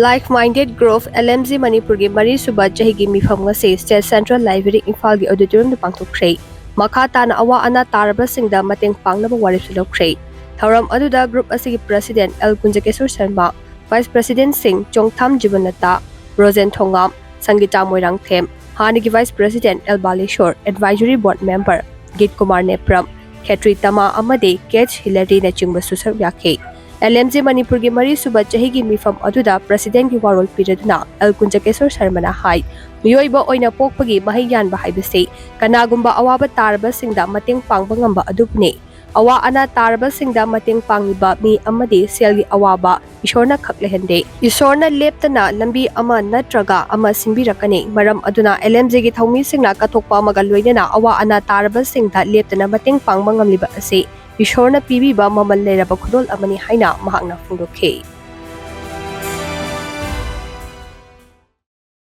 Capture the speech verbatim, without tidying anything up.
Like Minded Group, L M G ꯃꯅꯤꯄꯨꯔꯒꯤ ꯃꯔꯤꯁꯨꯕ ꯆꯍꯤꯒꯤ ꯃꯤꯐꯝ ꯉꯁꯤ State Central Library ꯏꯝꯐꯥꯜꯒꯤ auditoriumꯗ ꯄꯥꯡꯊꯣꯛꯈ꯭ꯔꯦ꯫ ꯃꯈꯥ ꯇꯥꯅ ꯑꯋꯥ ꯑꯅꯥ ꯇꯥꯔꯕꯁꯤꯡꯗ ꯃꯇꯦꯡ ꯄꯥꯡꯅꯕ ꯋꯥꯔꯦꯞꯁꯨ ꯂꯧꯈ꯭ꯔꯦ꯫ ꯊꯧꯔꯝ ꯑꯗꯨꯗ group ꯑꯁꯤꯒꯤ President L ꯀꯨꯟꯖꯀꯦꯁꯣꯔ ꯁꯔꯃ, Vice Presidentꯁꯤꯡ ꯆꯣꯡꯊꯥꯝ ꯖꯤꯕꯟꯂꯇꯥ, ꯔꯣꯖꯦꯟ ꯊꯣꯉꯥꯝ, ꯁꯪꯒꯤꯇꯥ ꯃꯣꯏꯔꯥꯡꯊꯦꯝ, ꯍꯥꯟꯅꯒꯤ Vice President L Balasore, Advisory Board Member ꯒꯤꯠ Kumar Nepram, ꯈꯦꯇ꯭ꯔꯤ ꯇꯃꯥ ꯑꯃꯗꯤ ꯀꯦꯆ ꯍꯤꯂꯔꯤꯅꯆꯤꯡꯕꯁꯨ ꯁꯔꯨꯛ ꯌꯥꯈꯤ꯫ L M G ꯃꯅꯤꯄꯨꯔꯒꯤ ꯃꯔꯤꯁꯨꯕ ꯆꯍꯤꯒꯤ ꯃꯤꯐꯝ ꯑꯗꯨꯗ Presidentꯀꯤ ꯋꯥꯔꯣꯜ ꯄꯤꯔꯗꯨꯅ L ꯀꯨꯟꯖꯀꯦꯁꯣꯔ ꯁꯔꯃꯅ ꯍꯥꯏ, ꯃꯤꯑꯣꯏꯕ ꯑꯣꯏꯅ ꯄꯣꯛꯄꯒꯤ ꯃꯍꯩ ꯌꯥꯟꯕ ꯍꯥꯏꯕꯁꯤ ꯀꯅꯥꯒꯨꯝꯕ ꯑꯋꯥꯕ ꯇꯥꯔꯕꯁꯤꯡꯗ ꯃꯇꯦꯡ ꯄꯥꯡꯕ ꯉꯝꯕ ꯑꯗꯨꯕꯨꯅꯤ꯫ ꯑꯋꯥ ꯑꯅꯥ ꯇꯥꯔꯕꯁꯤꯡꯗ ꯃꯇꯦꯡ ꯄꯥꯡꯂꯤꯕ ꯃꯤ ꯑꯃꯗꯤ ꯁꯦꯜꯒꯤ ꯑꯋꯥꯕ ꯏꯁꯣꯔꯅ ꯈꯛ ꯂꯩꯍꯟꯗꯦ꯫ ꯏꯁꯣꯔꯅ ꯂꯦꯞꯇꯅ ꯂꯝꯕꯤ ꯑꯃ ꯅꯠꯇ꯭ꯔꯒ ꯑꯃ ꯁꯤꯟꯕꯤꯔꯛꯀꯅꯤ꯫ ꯃꯔꯝ ꯑꯗꯨꯅ L M Gꯒꯤ ꯊꯧꯃꯤꯁꯤꯡꯅ ꯀꯠꯊꯣꯛꯄ ꯑꯃꯒ ꯂꯣꯏꯅꯅ ꯑꯋꯥ ꯑꯅꯥ ꯇꯥꯔꯕꯁꯤꯡꯗ ꯂꯦꯞꯇꯅ ꯃꯇꯦꯡ ꯄꯥꯡꯕ ꯉꯝꯂꯤꯕ ꯑꯁꯤ ꯏꯁꯣꯔꯅ ꯄꯤꯕꯤꯕ ꯃꯃꯜ ꯂꯩꯔꯕ ꯈꯨꯗꯣꯜ ꯑꯃꯅꯤ ꯍꯥꯏꯅ ꯃꯍꯥꯛꯅ ꯐꯣꯡꯗꯣꯛꯈꯤ꯫